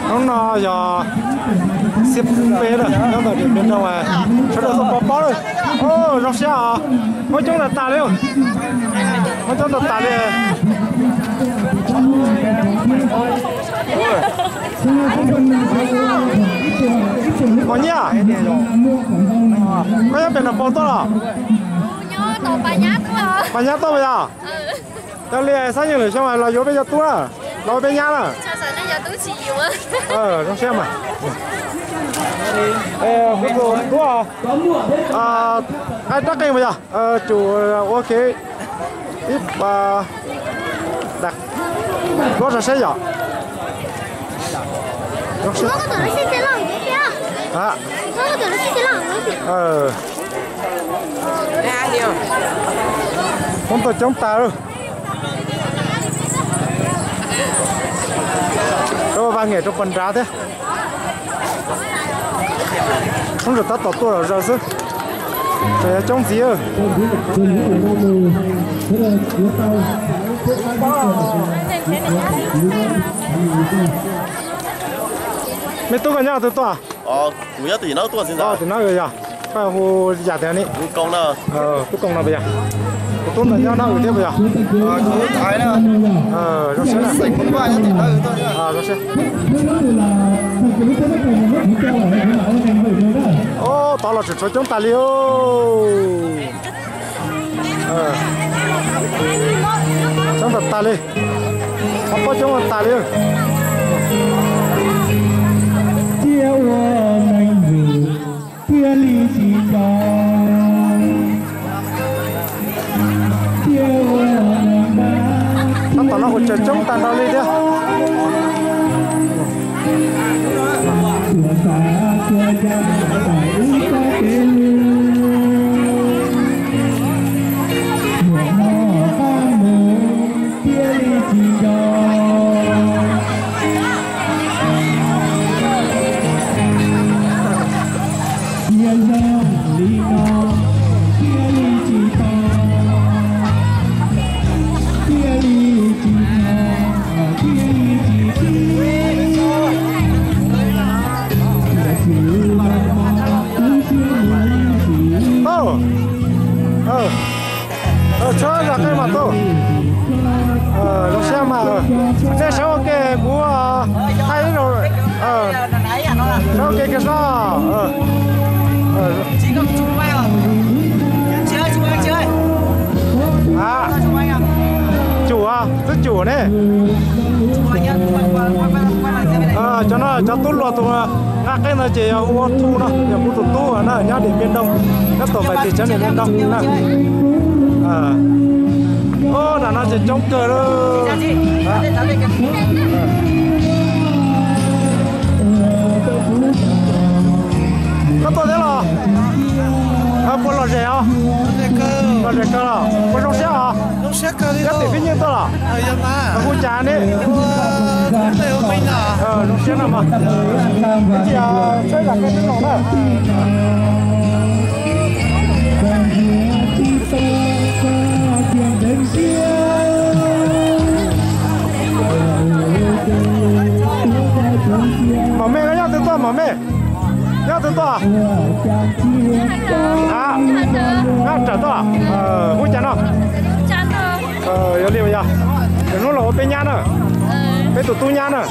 Hnub no yog xiab peb lawm, nyob ntawm Điện Biên Đông, sawv daws tuaj pov pob lawm. Zoo siab os, muaj coob tas tas li, muaj coob tas tas li. Mos Nyiaj, koj nyob pem Nab Pov tuaj los? Pas Nyab tuaj yog? Yog li xab yeej lwm xyoo los yuav peb cov tub na, los ua peb nyab na. Zoo siab mas. Kuv tus tub, nqa rab qeej puas yog? Tsum ua kev ib pa da, kuv tso saib yom. Poob tau coob tas lawm. Rau vas ngem rau pas nrad thiab. Soob ntawm tab tom tuaj zom zaws xwb, tseem yuav coob ntxiv. Me tub, koj nyob twg tuaj? Tim no yog, koj hu yam twg ni? Tub Koos no puas yog? Tus tub ntawd nyob Nab Wm thiab puas yog? Zoo siab. Tod los tseem tshuav coob tas li. Coob tas tas li, ho pob coob tas li. Thiaj ua neeg vwm, thiaj li tsis nco, thiaj ua neeg dab. Tab tom no kuj tseem coob tag nrho li thiab. Tuaj xav tuaj ya tawm ub txoj kev lwj, muaj mob qab mus thiaj li tsis nco. Thiaj zoo li no thiaj li tsis tau, thiaj li tsis tau, thiaj li tsis tau. Tub, tshawb zam qeej mas tub. Zoo siab mas. Nej sawv ua ke, kuv thaij ib zaug. Sawv ua ke kiag soj. Cum, twb cum ne. Cov no cov tub hluas tus nqa qeej ntawd ces yog hu ua Thu no, yog kuv tus tub na, nyob Điện Biên Đông, nyob tom npais tis chav Điện Biên Đông na. Nram no ces coob kawg li. Koj tuaj thiab los? Puas lom zem os? Lom zem kawg los? Puas zoo siab os? Nyob tim Phib Nyuj tuaj los? Hu cas ne? Zoo siab no mas. Ib cia saib zam qeej teb no na. Mom Mej, koj nyob twg tuaj Mom Mej? Nyob twg tuaj? Nyob Rawm tuaj. Hu cas no? Yog li yog, lwm hnub los ua peb nyab na, peb tus tub nyab na.